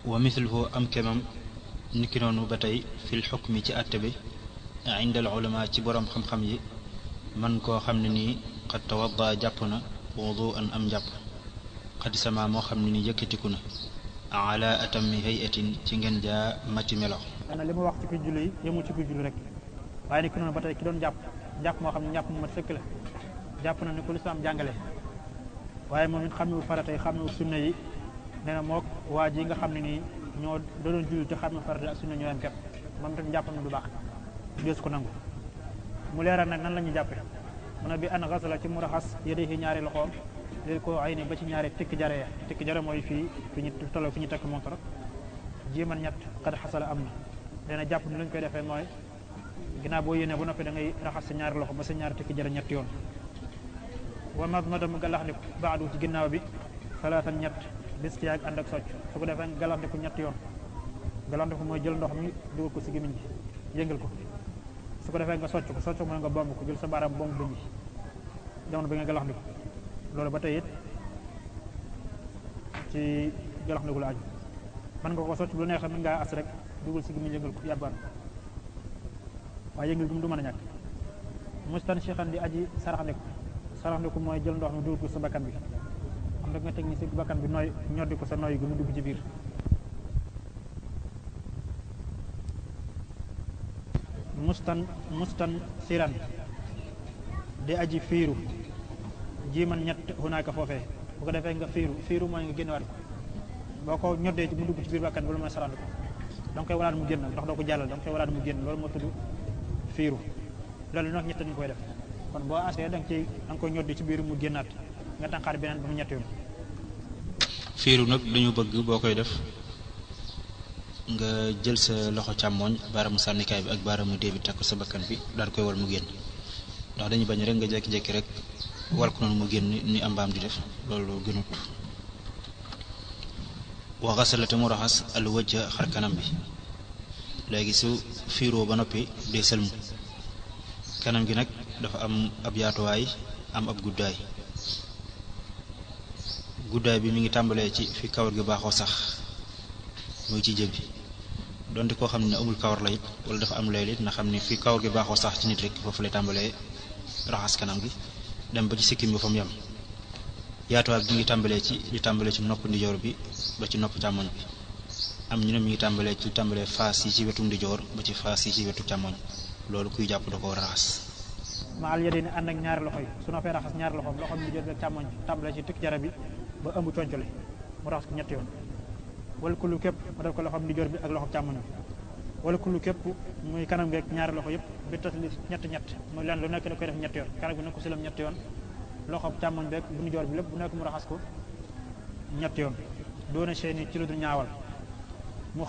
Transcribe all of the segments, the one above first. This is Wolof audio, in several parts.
wa mithluhu am kemam niki noonu ba tey fil xukmi ci àtte bi inda al ulama ci boroom xam-xam yi man koo xam ne nii qad tawadda jàpp na wuduan am njàpp qad sama moo xam ne nii yëkkatiku na ala atami hayatin ci ngeen jaa mati melo. li ma wax ci kuy julli yemul ci kuy julli rek waaye niki noonu ba tey ki doon jàpp moo xam ne njàpp mu mat sëkk la jàpp na ni ko lislaam jàngale waaye moom it xamewul farata yi xamewul sunna yi nee na mook waa ji nga xam ne nii ñoo doon julli te xamewul farata ak sunna ñoo yem képp moom itam jàpp na du baax dees ko nangu. mu leeral nag nan la ñuy jàppe mu ne bi an xasala ci mu raxas yadayhi ñaari loxoom léegi ko ay ni ba ci ñaari tikki jare ya tikki jare mooy fii fi ñu tolloo fi ñu tekk montor jéeman ñett xad xasala am na nee na jàpp ni lañ koy defee mooy ginnaaw boo yéene ba noppi da ngay raxas sa ñaari loxo ba sa ñaari tikki jare ñett yoon wa madmada mu galax ndiku baadu ci ginnaaw bi salaatan ñett bis ci ak ànd ak socc su ko defee nga galax ndiku ñett yoon galax ndiku mooy jël ndox mi dugal ko si gémmiñ gi yëngal ko su ko defee nga socc ko mooy nga bomb ko jël sa baaraam bomb bëñ bi jamono bi nga galax ndiku loolu ba tey it ci galax ndiku la aju mën nga ko socc bu la neexee mën ngaa as rek dugal si gémmiñ yëngal ko yàbbaan waaye yëngal gi du mën a ñàkk mustan cheikhan di aji saraxndiku mooy jël ndox mi dugal ko sa bakkan bi am na nga teg ni si bakkan bi nooy ñoddi ko sa nooy gi mu dugg ci biir mustan siran di aji fiiru jiiman ñett hunaaka foofee bu ko defee nga fiiru mooy nga génnewaat ko boo ko ñoddee ci mu dugg ci biir bakkan bi loolu mooy saraxndiku da nga koy waraat mu génn ndax doo ko jàllal da nga koy waraat mu génn loolu moo tudd fiiru loolu nag ñett ñu koy def kon boo asee da nga koy ñoddi ci biir mu génnaat nga tànqaat beneen ba mu ñett yoon. fiiru nag dañu bëgg boo koy def nga jël sa loxo càmmooñ baaramu sànnikaay bi ak baaramu dee bi takk sa bakkan bi daal koy wal mu génn ndax dañu bañ rek nga jékki-jékki rek wal ko noonu mu génn ni am mbaam di def loolu gënut. wa xasala te mu raxas al wajha xar kanam bi léegi su fiiroo ba noppi dee sëlmu kanam gi nag dafa am ab yaatuwaay am ab guddaay bi mi ngi tàmbalee ci fi kawar gi baaxoo sax muy ci jëbi donte koo xam ne amul kawar la it wala dafa am laylit na xam ne fi kawar gi baaxoo sax ci nit rek foofu lay tàmbalee raxas kanam gi dem ba ci sikkim bi fa mu yem yaatuwaay bi mi ngi tàmbalee ci nopp ndijoor bi ba ci nopp càmmoñ bi am ñu ne mi ngi tàmbalee faas yi ci wetu ndijoor ba ci faas yi ci wetu càmmoñ loolu kuy jàpp da ko war a raxas. maal yedee ni ànd ak ñaari loxo yi su noppee raxas ñaari loxoom loxoom ndijoor bi ak càmmoñ tàmbalee ci tikk jara bi ba ëmb concole mu raxas ko ñetti yoon wala kullu képp mu def ko loxoom ndijoor bi ak loxoom càmmoñ bi wala kullu képp muy kanam gi ak ñaari loxo yëpp bi tasli ñett muy leen lu nekk da koy def ñetti yoon kanam gi na ko silam ñetti yoon loxoom càmmoñ bi ak bu ndijoor bi lépp bu nekk mu raxas ko ñetti yoon doona seeni ci lu dul ñaawal mu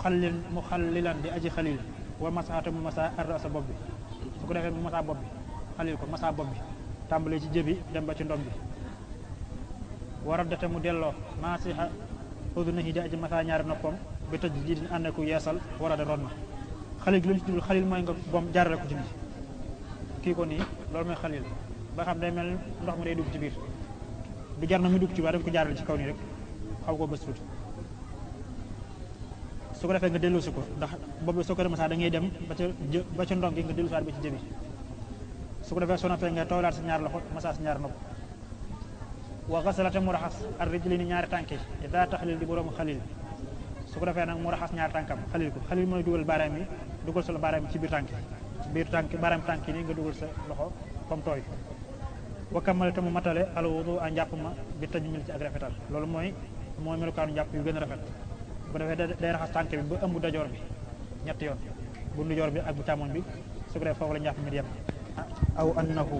xallilan di aji xalil wa masaata mu masa arda sa bopp bi su ko defee mu masa bopp bi xalil ko masa bopp bi tàmbalee ci jëbi dem ba ci ndom bi waraddate mu delloo masiha udunihi di aji masa ñaari noppam bi tëj ji din ànd ku yeesal warada ron na xalil gi lu ñu ci jublu xalil mooy nga bom jaarale ko ci biir kii ko nii loolu mooy xalil ba xam day mel ndox mi day dugg ci biir du jar na muy dugg ci biir dañ ko jaarale ci kaw nii rek xaw ko bës tuuti su ko defee nga delloosi ko ndax boobu soo ko demee sax da ngay dem ba ca ndong gi nga dellusiwaat ba ci jëbi su ko defee soo noppee nga toolaat sa ñaar loxo masaa sa ñaar nopp wa xasalate mu raxas ar rijli ni ñaari tànk yi daa taxalil di boroomu xalil su ko defee nag mu raxas ñaari tànkam xalil mooy dugal baaraam yi dugal sa baaraam yi ci biir tànk baaraam tànk yi nii nga dugal sa loxo comme tooy wa kammale te mu matale al wudu a njàpp ma bi taj mil ci ak rafetal loolu mooy melukaanu njàpp yu gën a rafet bu ko defee day raxas tànk bi ba ëmb dajoor bi ñetti yoon bu ndijoor bi ak bu càmmoñ bi su ko defee foofu la njàpp mi di yem aw annahu